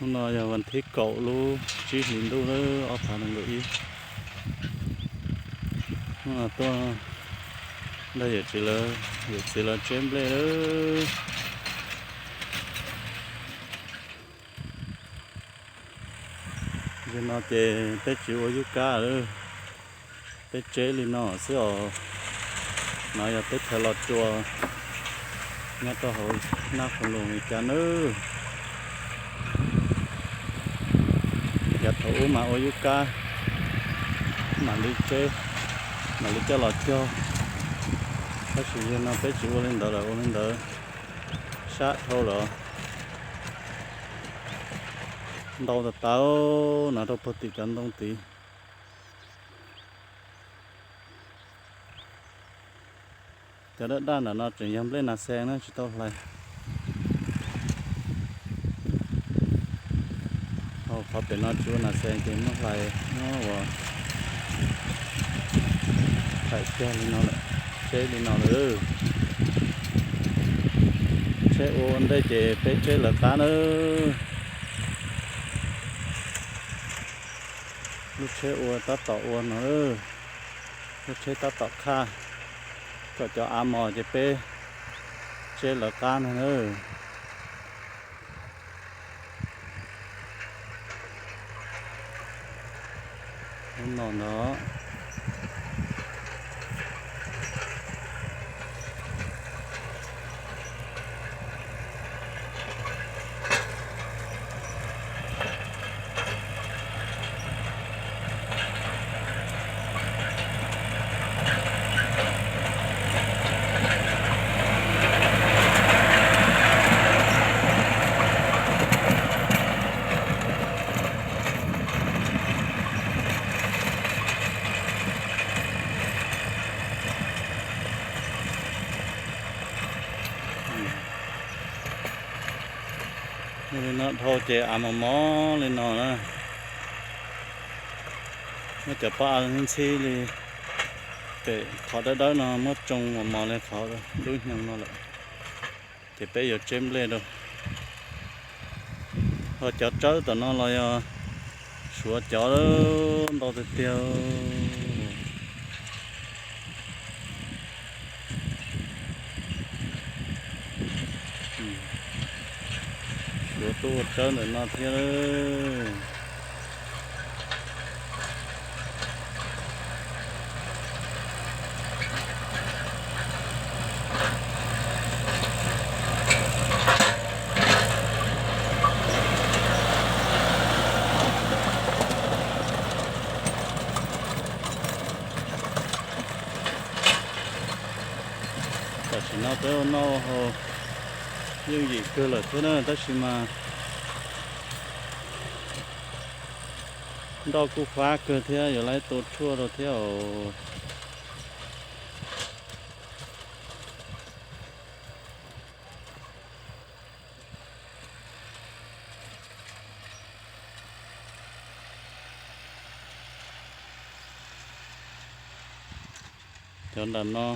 Hnub no yog vas thib kaum lub tsib hlis ntuj lawm, ob phav nees nkaum ib. Hnub no tuaj nrog yawm txiv lawv, yawm txiv lawv tseb nplej lawm. Zaum no ces peb tsis ua yub kab lawm, peb tseb li no xwb os. No yog teb chaws Los Tsuas nyob rau hauv Nab Qhoos Loos li cas nawb. Yav thaum ub mas ua yub kab, mam li tseb, mam li coj los cog. Tab sis zaum no peb tsis ua li ntawd lawm, ua li ntawd sab dhau lawm. Ntau tas tas no rau puag tim cov ntoo tid. Cov daj daj nram no tseem yog nplej nas xees na, tsis tau hlais. Hauv qhov pem no tsis ua nas xees ces muab hlais, muab ua thaim cog li no lawm, tseb li no lawm. Tsheb ua ua ntej ces peb tseb lawv qab nawb. Lub tsheb ua tab tom ua no, lub tsheb tab tom qhaj kom cov av mos ces peb tseb lawv qab no nawb. Ub no ntag. Li no dhau ces av mos mos li no na. Muab cov pob av ntxhib li pem qhov dawb dawb no muab tsoo mos mos li qhov dub hnyoo no lawm, ces peb yuav tseb nplej rau. Ho cov tsawb tom no los yog Suav cov ntau tiag tiag. Suav tuaj ua tsawb ntawm no thiab. Tam sim no peb ua noj ua haus yooj yim kawg lawm thiab na, tab sis mas nroj kuj fab kawg thiab, yuav laib tua tshuaj rau thiab os. Cov nram no